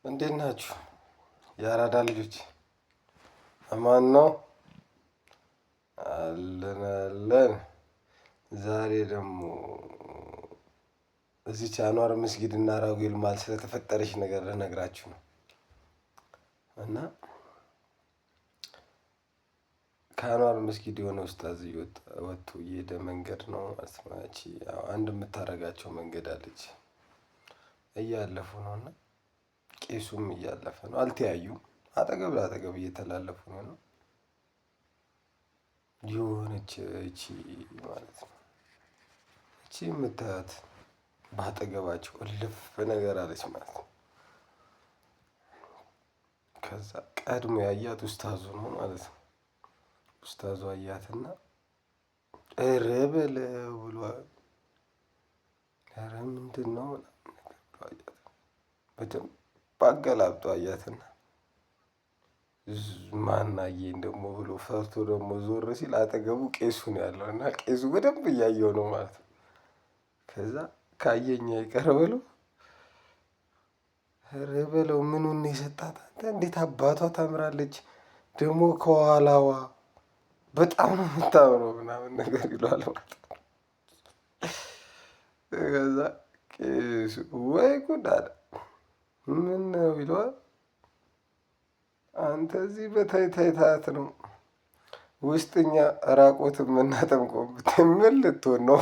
እንዴት ናችሁ? የአራዳ ልጆች አማን ነው አለን አለን። ዛሬ ደግሞ እዚች አንዋር መስጊድ እና ራጉኤል መሃል ስለተፈጠረች ነገር ልነግራችሁ ነው። እና ከአንዋር መስጊድ የሆነ ኡስታዝ ወጥቶ እየሄደ መንገድ ነው ማለት ነው። ያቺ አንድ የምታረጋቸው መንገድ አለች። እያለፉ ነው እና ቄሱም እያለፈ ነው። አልተያዩም። አጠገብ ለአጠገብ እየተላለፉ ነው። የሆነች እቺ ማለት ነው እቺ የምታያት በአጠገባቸው እልፍ ነገር አለች ማለት ነው። ከዛ ቀድሞ ያያት ኡስታዙ ነው ማለት ነው። ኡስታዙ አያትና ኧረ በለው ብሏል። ኧረ ምንድን ነው ምናምን ነገር ብሎ አያት። በደንብ አገላብጦ አያትና ማናየኝ ደግሞ ብሎ ፈርቶ ደግሞ ዞር ሲል አጠገቡ ቄሱ ነው ያለው እና ቄሱ በደንብ እያየው ነው ማለት ነው። ከዛ ካየኝ አይቀር ብሎ ኧረ በለው ምኑን ነው የሰጣት አንተ እንዴት አባቷ ታምራለች ደግሞ ከኋላዋ በጣም ነው የምታምረው ምናምን ነገር ይለዋል ማለት ነው። ከዛ ቄሱ ወይ ጉድ አለ። ምን ነው ይለዋል። አንተ እዚህ በታይታይታት ነው ውስጥኛ ራቆት የምናጠምቀው ምን ልትሆን ነው?